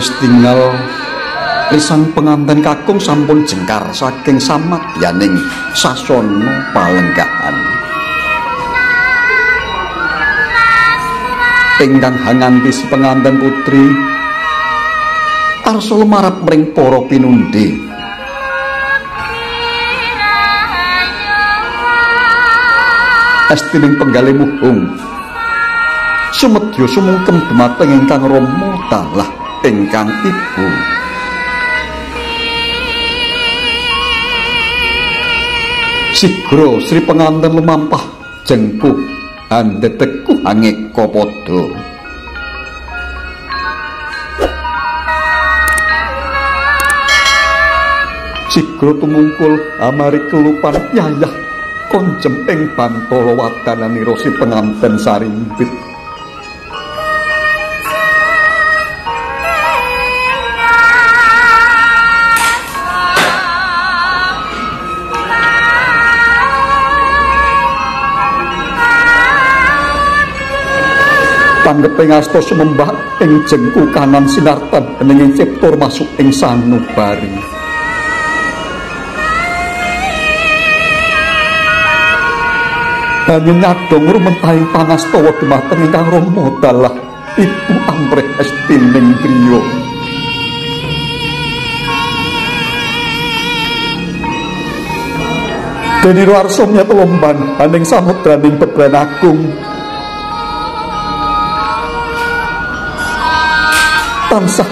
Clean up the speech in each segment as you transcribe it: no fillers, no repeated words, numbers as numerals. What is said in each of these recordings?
Sawetawis tinggal risang penganten kakung sampun jengkar saking samadyaning sasana palenggahan. Ingkang hanganti si penganten putri arsa lumarap mring para pinundhi. Estining penggalih muhung sumedya sumungkem dumateng ingkang rama dalah ingkang ibu. Sigra Sri penganten lumampah jengkuh handetekuh angeka padha. Sigra tumungkul amari kelupan yayah konjem ing bantala wadananira si penganten sarimpit. Tanggeping asta sumembah ing jengku kanan sinartan dening cipta masuk ing sanubari. Banyu nyadong rumentahing pangastawa dumateng ingkang rama dalah ibu amrih estining griya. Denira arsa miyat lomban aning samudraning bebran agung. Tansah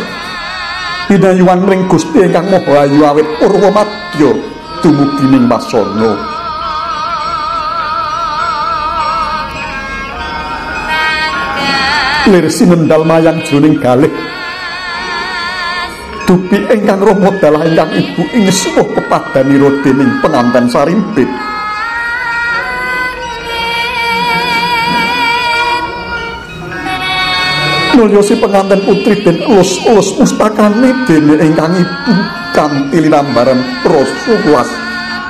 pinayuan ring Gusti ingkang Maha Ayu awit purwa madya dumugi ning wasana. Lir sinendal mayang jroning galih dupi ingkang rama dalah ingkang ibu ing suwuh pepadanira dening penganten sarimpit. Mulya si penganten putri den elus-elus mustakane dene ingkang ibu kanthi linambaran rasa welas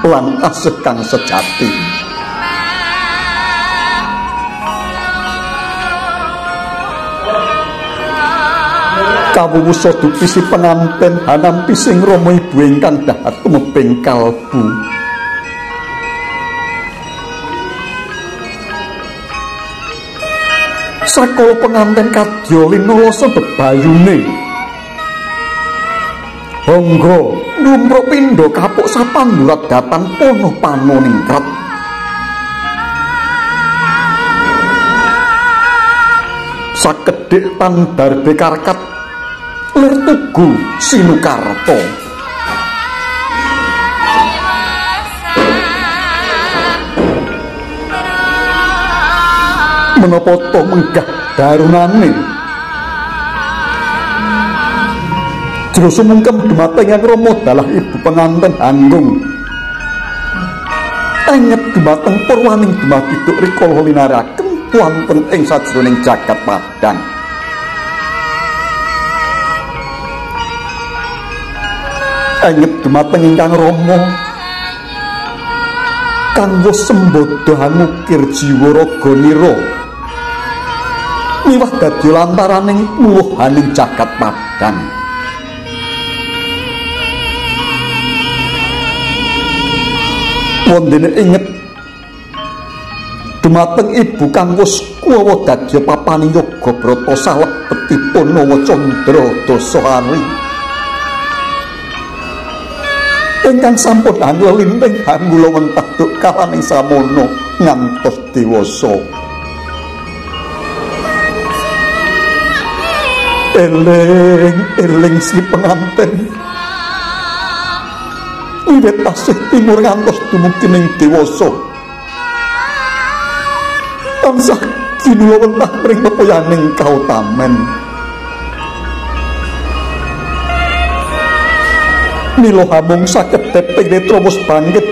lan asih kang sejati. Kawuwusa dupi si penganten hanampi sing rama ibu ingkang dahat tumebing kalbu. Sakala penganten kadya linalasa bebayune hangga numruk pindha kapuk sapandurat datan pono panoningrat. Sakedhik tan darbe karkat lir tugu sinukarta. Menapa to menggah darunane jero sumungkem dumateng yang rama dalah ibu penganten hanggung enget dumateng purwaning dumadiduk rikala linaraken wonten ing sajroning jagat padang. Enget dumateng ingkang rama kang wis sembodho angukir jiwa raga nira miwah dadi lantaraning luwuhaning jagat padang. Wondene inget dumateng ibu kang wis kuwawa dadi papaning yoga brata salebetipun Nawa Candra Dasahari ingkang sampun anglelinting hanggula wentah duk kalaning samono ngantos dewasa. Eling eling si penganten wiwit tasih timur ngantos dumugi ning dewasa tansah kinula wentah mring pepoyaning kautamen. Mila hamung sakedhep ing netra wis bangkit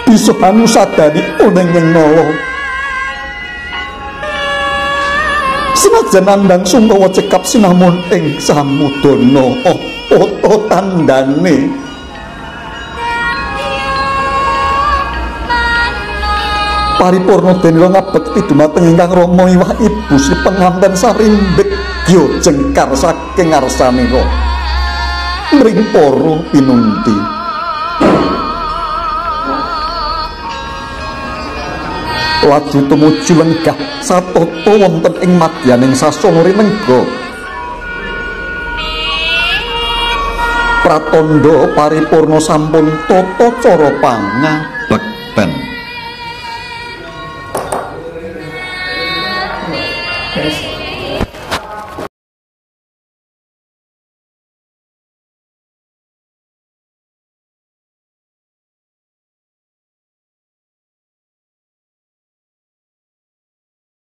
bisa hanusadani oneng ing nala. Senajan nandhang sungkawa cekap sinamun ing samudana apa to tandane. Paripurna denira ngabekti dumateng ingkang rama iwah ibu sri penganten sarimbit gya jengkar saking ngarsanira mring para pinunti. Laju tumuju lenggah satata wonten ing madyaning sasana rinengga. Pratandha paripurna sampun tata cara pangabekten.